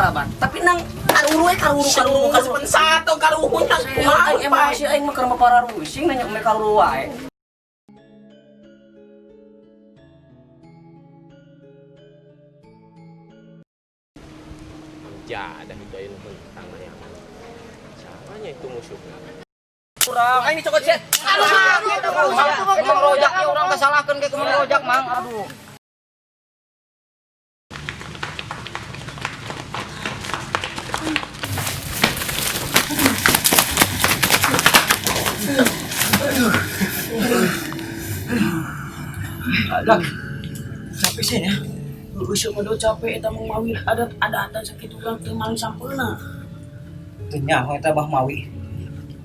kalaban. Tapi nang karuru we karuru karuru karuru. Satu karuhunya Kumaha aing emosi aing mah keur mapararuising nanya me karuru wae. Jadah itu ayo tentang ya. Siapanya itu musuhnya? Kurang aing dicokot sih. Aduh, emang rojaknya urang kasalahkeun ke kumaha rojak mang. Aduh. Alah, capek sih ya. Usuk mah capek eta Mang Mawi adat-adatan sakitu urang teu maling sampeuna. Teu nyaho eta Bah Mawi.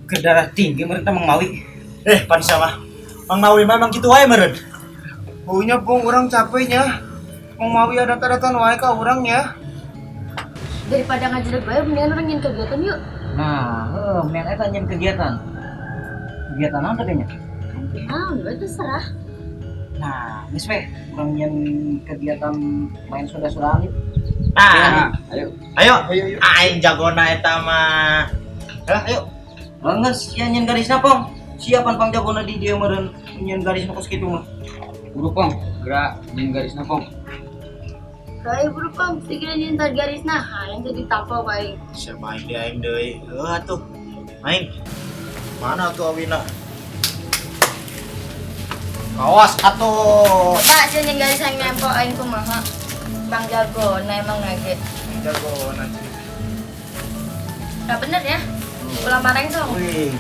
Keur darah tinggi meureun teh Mang Mawi. Pan sama. Mang Mawi mah emang kitu wae meureun. Baunya pung urang capeknya. Mang Mawi adat-adatan wae ka urang ya. Daripada ngajedeg wae mendingan urang nyin kegiatan yuk. Nah, heuh mendingan eta nyin kegiatan. Kegiatan naon teh nya? Naon we terserah. Nah, geus we urang nyin kegiatan main soda-sodaan yuk. Ah, ayo. Ayo, aing jagona eta mah. Lah, ayo. Geus sia nyin garisna pong. Siapan pang jagona di dieu meureun nyin garisna kos kitu mah. Buru pong, gerak nyin garisna pong. Hai buru pong, segera nyin tar garisna, hayang jadi tampo bae. Sia main deui aing deui. Heuh atuh. Main. Mana tuh awina? Awas atuh. Pak, sia nyin garis aing nempo aing kumaha? Pang jago, na emang nage. Jago na. Gak bener ya? Ulang mareng dong. Wih,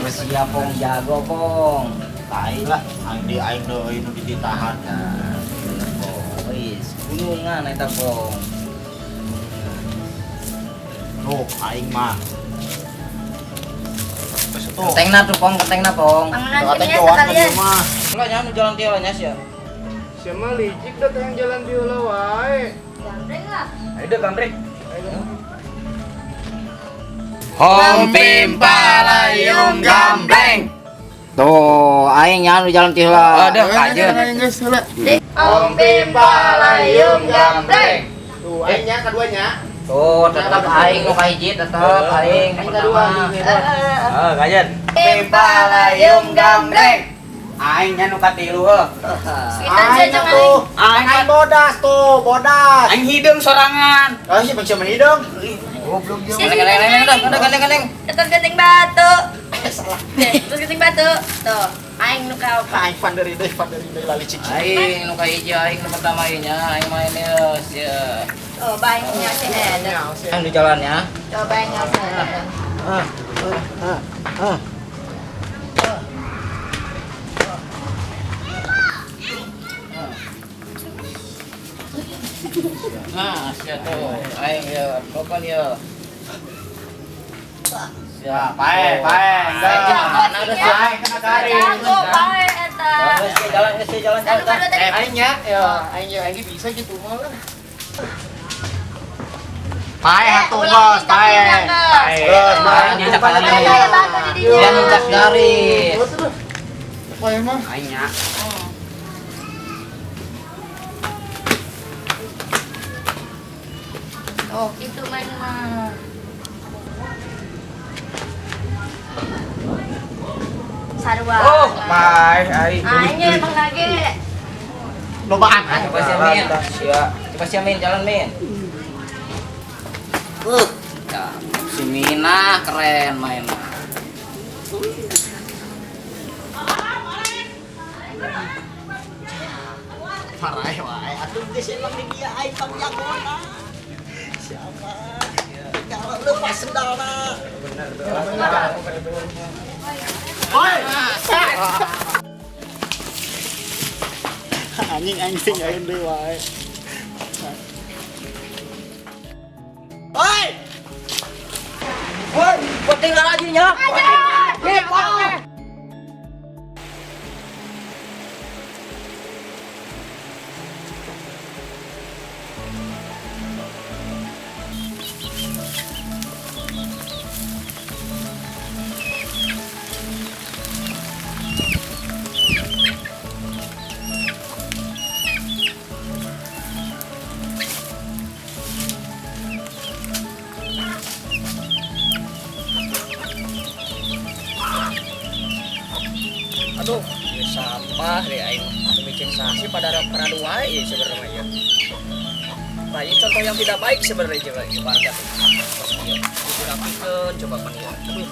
siap pong jago pong. Tai lah, aing di aing deui nu ditahan. Nah, bener pong. Wis, gunungan eta pong. Tuh, aing mah. Ketengna tuh pong, ketengna pong. Panganan sekalian. Lah nya nu jalan tieu nya sia. Sia mah licik dah yang jalan biola wae. Gambreng lah. Ayo deh gambreng. Hom pim palayung gambreng. Tuh, aing nya nu jalan tieu lah. Ada kajeun. Om pim palayung gambreng. Tuh, aing nya kaduanya. Tuh, tetap aing nu kahiji, tetep aing nu pertama. Heeh, kajeun. Pim palayung gambreng. Aing nya nu katilu heuh. Aing tuh. Aing bodas tuh, bodas. Aing hideung sorangan. Ah, si bangsa hideung. Goblok dia. Gandeng, gandeng, gandeng. Terus genting batu. Salah. Terus genting batu. Tuh, aing nu ka opat. Aing panderi deui lali cicing. Aing nu kahiji, aing nu pertama ieu nya, aing main ieu sia. Oh, baing nya si Eda. Aing di jalan ya. Coba aing nya si Eda. Nah, sia tuh. Aing ieu, kapan ieu? Siap. Pae, pae. Mana ada sia? Aing kena garis. Jago pae eta. Geus jalan, geus jalan. Aing nya, ya aing ya aing bisa gitu mah lah. Pae atuh geus, pae. Geus, pae. Dia nincak garis. Pae mah. Aing nya. Oh, itu main mah. Sarua. Oh, pae aing. Aingnya emang lagi. Lobaan. Coba sia min. Coba sia min jalan min. Ya, si Mina keren main. Parai wae atuh geus emang di dia aing pangjagona. Siapa? Kalau lepas sendalna. Bener tuh. Oi. Anjing anjing aing deui wae. Oi. Woi, penting lagi nya. Aduh, ieu sampah deh aing micin sasi pada paradu wae ieu sebenarnya ya. Nah, ini contoh yang tidak baik sebenarnya coba ieu warga tuh. Terus ieu dirapikeun coba pan ieu. Aduh.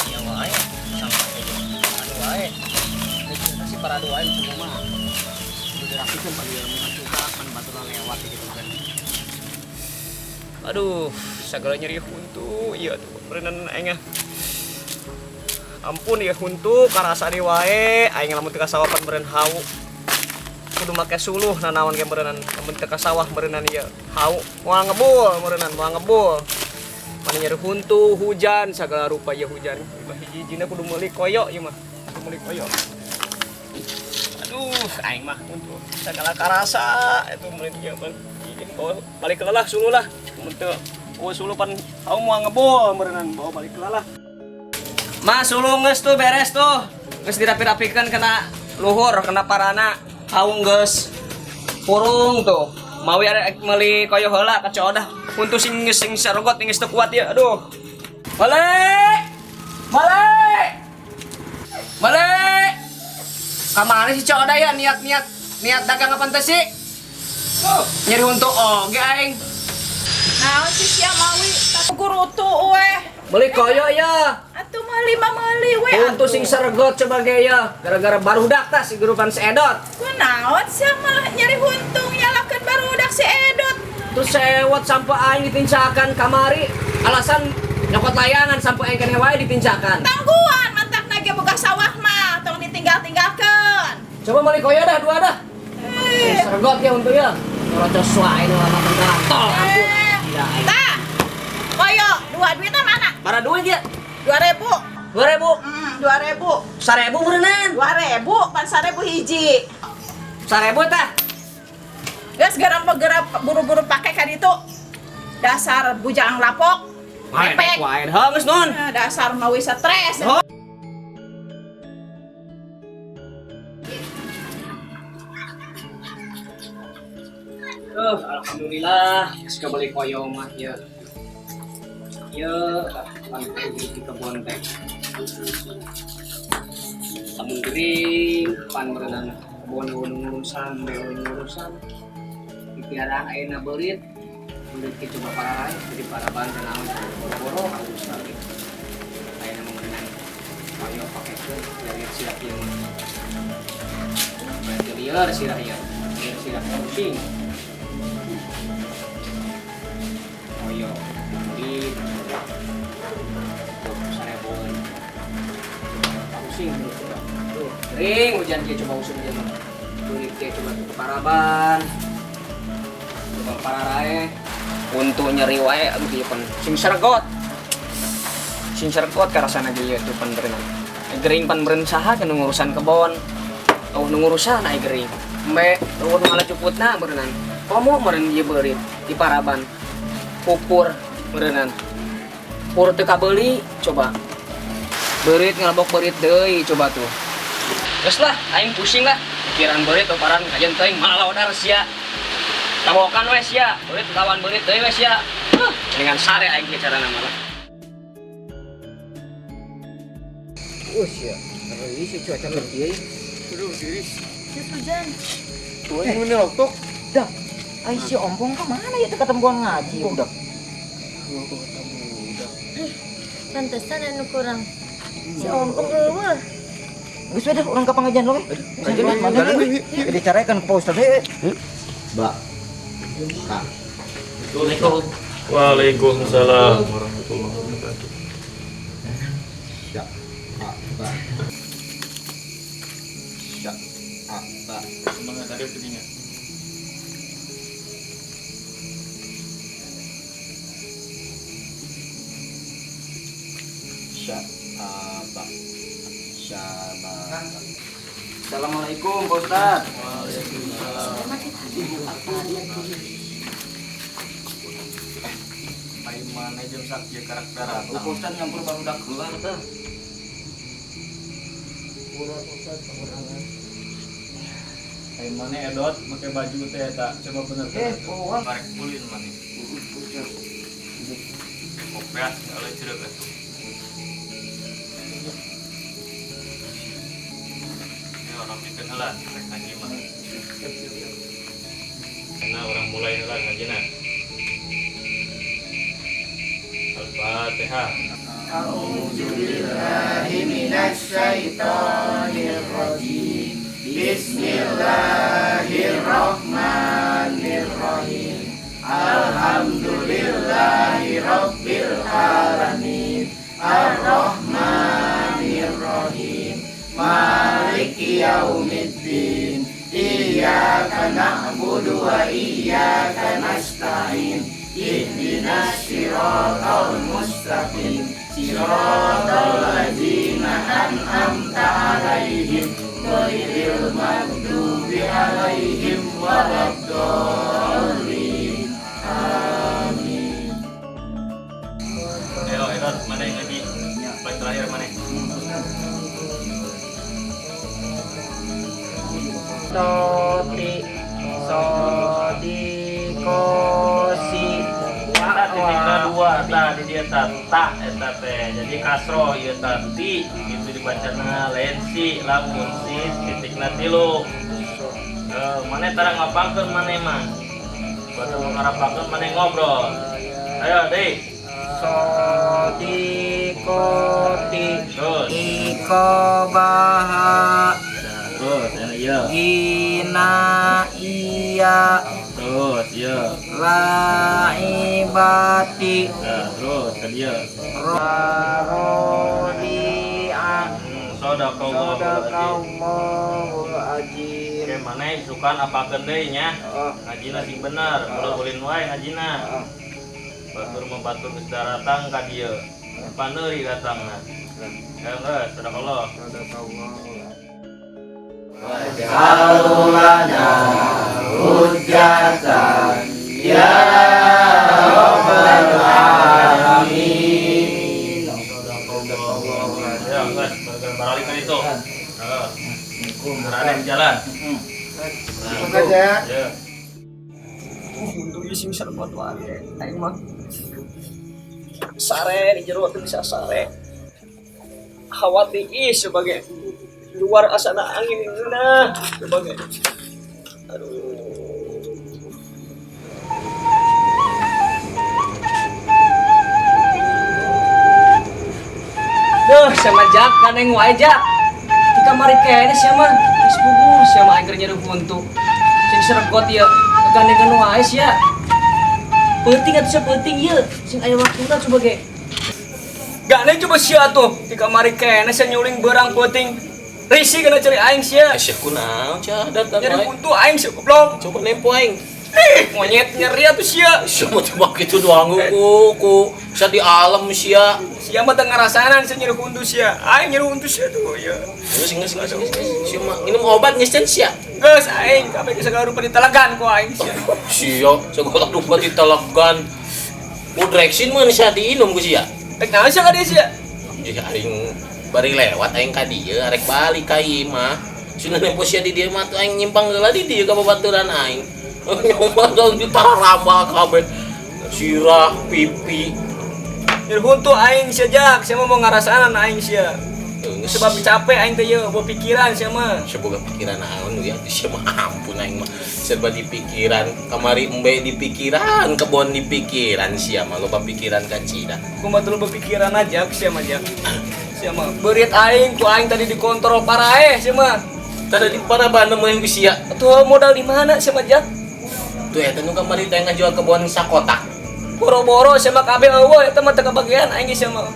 Ieu wae sampah ieu. Aduh wae. Micin sasi paradu wae semua mah. Kudu dirapikeun pan ieu mun suka pan baturna lewat gitu kan. Aduh, segala nyeri huntu ieu tuh berenang aing. Ampun ya huntu karasa di wae aing lamun teu ka sawah pan meureun hau. Kudu make suluh nanaon ge meureunnan lamun teu ka sawah meureunnan ieu hau moal ngebul meureunnan moal ngebul. Mana nyeri huntu hujan sagala rupa ieu hujan. Ieu hiji-hijina kudu meuli koyo ieu mah. Kudu meuli koyo. Aduh, aing mah huntu sagala karasa itu meureun ieu mah. Bawa balik ke lelah suluh lah. Mun teu eueuh suluh pan hau moal ngebul meureunnan bawa balik ke lelah. Mas suluh geus tuh beres tuh. Geus dirapi-rapikeun kena luhur, kena parana. Hau geus purung tuh. Mawi arek meuli koyo heula ka Codah. Huntu sing geus sing sarogot geus teu kuat ieu. Aduh. Male! Male! Male! Ka mana si Codah ya niat-niat niat dagang apa teh sih? Oh, nyeri huntu oge aing. Naon sih sia Mawi gurutu we. Beli koyo ya. Atuh meuli mah meuli we. Huntu sing sergot coba ge ya. Gara-gara barudak tah si gurupan si Edot. Kunaon sia malah nyeri huntung nyalakeun barudak si Edot. Terus sewot sampai aing ditincakan kamari alasan nyokot layangan sampai aing keneh wae ditincakan. Tangguhan mantakna ge boga sawah mah tong ditinggal-tinggalkeun. Coba meuli koyo dah dua dah. Sing sergot ya huntu ya. Ngerocos wae nu lama tol ampun. Gila aing. Tah. Koyo dua duitna mana? Para duit ya? 2000. 2000? 2000. 1000 meureunnan. 2000 pan 1000 hiji. 1000 tah. Geus geura buru-buru pake ka ditu. Dasar bujang lapok. Epek wae heuh geus nun. Dasar mawi stres. Alhamdulillah geus kabeli koyo mah ieu. Ieu pan di kebon teh. Lamun gering pan meureunnan kebon ngurusan, bewe ngurusan. Dipiaraan ayeuna beurit. Beurit ge coba pararai jadi paraban teh naon boro-boro halus lagi. Ayeuna mah meureunnan koyo pakekeun dari sirah ieu mah. Berarti lieur sirah ieu. Lieur sirah pusing. Koyo beli tuh sarebuan pusing tuh kering hujan dia coba usum dia mah beli dia coba ke paraban coba pararae untuk nyeri wae aduh ieu pan sing sergot karasana ge ieu tuh pan berenang gering pan beren saha kana ngurusan kebon eueuh nu ngurusan ai gering me eueuh nu ngalacuputna berenang komo meureun ieu beurit di paraban pupur meureunnan pur teu kabeuli coba beurit ngalebok beurit deui coba tuh geus lah aing pusing lah pikiran beurit paparan kajen teuing malah laodar sia tabokan we sia beurit lawan beurit deui we sia mendingan sare aing ge carana mah lah. Sia euy si cuaca keur kieu. Aduh, tiris. Geus hujan. Tuh aing mun loktok. Dah. Ai si Ompong ka mana ya teu katempuan ngaji budak. Pantesan anu kurang. Si Ompong eueuh. Geus we dah urang ka pangajian lo we. Jadi carekan ku Pak Ustaz we. Ba. Ka. Assalamualaikum. Waalaikumsalam warahmatullahi wabarakatuh. Ya. A ba. Ya. A ba. Semangat tadi begini. Sya a ba. Sya ba. Assalamualaikum Pak Ustaz. Waalaikumsalam. Ai mana jam sakieu karakter Pak Ustaz nyampur barudak heula teh. Ai mana edot make baju teh eta coba bener. Oh, Karek ulin maneh. Kopeah aleuh ceureuh atuh. Perhatikan heula rek ngaji mah. Nah, urang mulai heula ngajina. Al-Fatihah. A'udzubillahi minasyaitonirrajim. Bismillahirrahmanirrahim. Alhamdulillahi rabbil alamin. Arrahmanirrahim. Maliki yaumiddin. Iyyaka na'budu wa iyyaka nasta'in. Ihdinas siratal mustaqim. Siratal ladzina an'amta 'alaihim ghairil maghdubi 'alaihim waladdallin. Amin. Ayo, Edot, mana yang ngaji? Paling terakhir mana? Toti sodikosi. Eta titikna dua ta di dieu ta ta eta teh. Jadi kasro ieu ta ti gitu dibacana lain si lamun si titikna tilu. Maneh tara ngapalkeun maneh mah. Batur ngarapakeun maneh ngobrol. Ayo, deui. Sodikoti. Terus. Ikobaha. Terus, yang ieu. Gina iya. Terus, ieu. Laibati. Nah, terus ke dieu. Rodia. Sadaqallahul azim. Sadaqallahul azim. Oke, maneh isukan apakeun deui nya? Ngajina sing bener, ulah ulin wae ngajina. Batur mah batur geus daratang ka dieu. Paneuri datangna. Ayo geus, sadaqallah. Sadaqallah. Waj'alhu lana hujjatan ya rabbal alamin. Ya, geus, balik ka ditu. Heeh. Raden jalan. Semoga ya. Ya. Untuk isi serbuat wae aing mah. Sare di jero teu bisa sare. Khawatir sebagai luar asana angin nah sebagai aduh. Duh, sama Jak, kaneng wae Jak. Di kamar kene sia mah, geus puguh sia mah aing keur nyeri huntu. Sing seregot ieu, gandengan wae sia. Peuting atuh sia peuting ieu, sing aya waktuna coba ge. Gandeng coba sia tuh, di kamar kene sia nyuling beurang peuting. Risih kena cari aing sia. Sia kunaon sia datang Nyeri wae. huntu aing sia goblok. Coba nempo aing. Ih, monyet nyeri atuh sia. Sia mah coba kitu doang ku sia di alam sia. Sia mah teu ngarasanan sia nyeri huntu sia. Aing nyeri huntu sia tuh ya. Geus geus geus geus. Sia mah nginum obat geus can sia. Geus aing kabeh geus segala rupa ditelegan ku aing sia. Sia segala rupa ditelegan. Udreksin mah sia diinum ku sia. Rek naon sia ka dieu sia? Jadi aing bari lewat aing ka dieu arek balik ka imah. Cenah nempo sia di dieu mah tuh aing nyimpang heula di dieu ka babaturan aing. Nyoba dong ditaramba kabeh. Sirah, pipi. Nyeri huntu aing sia Jak, sia mah mau ngarasaanan aing sia. Sebab capek aing teh ieu, bawa pikiran sia mah. Sia boga pikiran naon ya, sia mah ampun aing mah. Serba di pikiran, kamari embe di pikiran, kebon di pikiran sia mah loba pikiran kacida. Kumaha teu loba pikiran aja sia mah Jak. Sia mah beurit aing ku aing tadi dikontrol paraeh sia mah. Tadi di paraban nemuin ku sia. Atuh modal di mana sia mah Jak? Tuh eta nu kamari teh ngajual kebon sakotak. Boro-boro sia mah kabeh eueuh eta mah teu kabagian aing sia mah.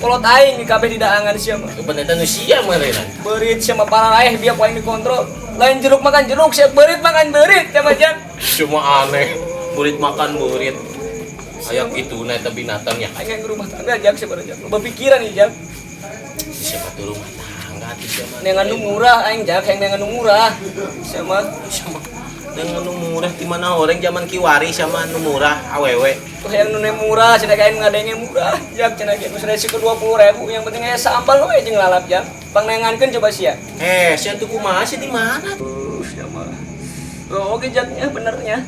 Kolot aing di kabeh didaangan sia mah. Kepen eta nu sia meureunna. Beurit sia mah pararaeh biak ku aing dikontrol. Lain jeruk makan jeruk sia beurit makan beurit sia mah Jak. Cuma aneh, beurit makan beurit. Aya kitu na eta binatangnya. Aing ke rumah tangga Jak sia baru Jak. Loba pikiran ieu Jak. Sia mah tuh rumah tangga atuh sia mah. Neangan nu murah aing Jak, hayang neangan nu murah. Sia mah sia mah neangan nu murah di mana orang zaman kiwari sama nu murah awewe. Tuh hayang nu murah cenah ka aing ngadenge murah. Jak cenah ge nu resi ke 20.000 yang penting aya sambal we jeung lalap Jak. Pangneangankeun coba sia. Sia tuh kumaha sia di mana? Sia mah. Oh, oke Jak nya benernya.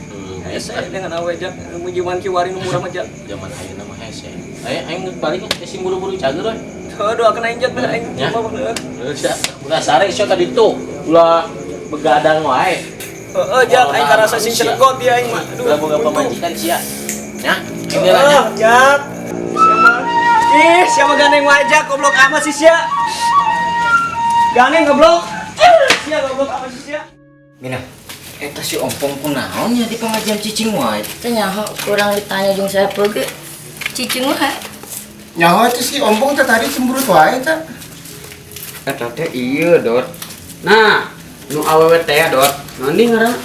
Hese dengan awe Jak, nu zaman kiwari nu murah mah Jak. Zaman ayeuna mah hese. Aya aing geus balik sing buru-buru cager we. Heuh doakeun aing jak dah aing. Ya. Coba heuh. Heuh, ulah sare sia tadi tuh. Ulah begadang wae. Heeh, jak aing karasa sing ceregot dia aing mah. Aduh. Ulah boga pamajikan sia. Ya, ini lah nya. Heeh, jak. Siapa? Ih, siapa gandeng wajah goblok amat sih sia. Gandeng goblok. Sia goblok amat sih sia. Mina, eta si ompong kunaon nya di pengajian cicing wae. Teu nyaho kurang ditanya jeung saya ge. Cicing wae. Nyaho itu si ompong teh tadi cemberut wae teh. Eta teh ieu, Dot. Nah, nu awewe teh ya, Dot. Naon deui ngaranna?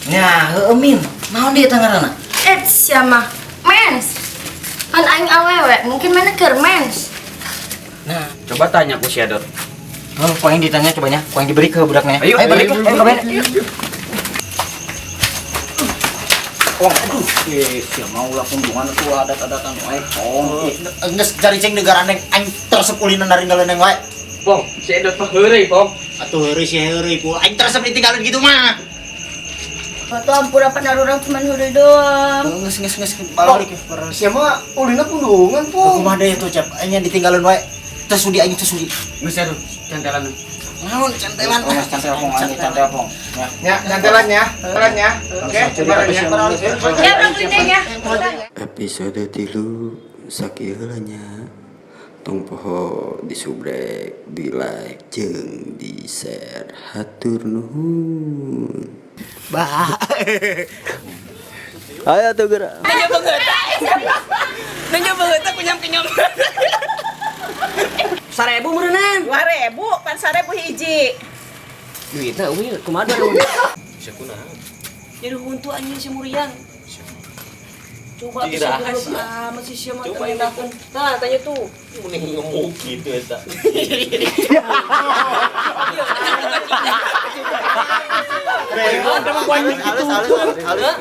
Nya, heueuh Min. Naon deui eta ngaranna? Eh, sia mah mens. Kan aing awewe, mungkin mana keur mens. Nah, Coba tanya ku sia, Dot. oh, ku aing ditanya cobanya, ku aing diberi ke budaknya. Ayo, ayo balik, ayo, ayo kabeh. Pong, aduh, sia mau ulah kunjungan atuh adat-adatan wae, Pong. Geus cari cing negara neng aing teresep ulina naringgalin neng wae. Pong, si Edot mah heureuy, Pong. Atuh heureuy sih heureuy pul. Aing teresep ditinggalin gitu mah. Atau ampura pan urang cuman heureuy doang. Geus geus geus balik. Sia mah ulina pundungan, Pong. Kumaha deui tuh, Cep? Aing yang ditinggalin wae. Teu sudi aing teu sudi. Geus aduh, cantelan. Naon cantelan? Oh, cantel Pong, aing cantel Pong. Ya. Ya, cantelan ya. Cantelan ya. Oke, ya. Ya urang ulin ya. Episode 3 sakieu heula nya. Tong poho di subrek, di like, jeung di share. Hatur nuhun. Bah. Ayo tuh gerak. Nanya banget. Nanya banget aku nyam kenyam. 1000 meureunnan. 2000, pan 1000 hiji. Duitna euy kumaha 2000? Sia kunaon? Jadi huntu anjing si Murian. Coba Tidak, bisa sia. amat sih sia mah Coba tanya. Nah, tanya tuh. Mending ngemuk gitu eta. Halus halus halus.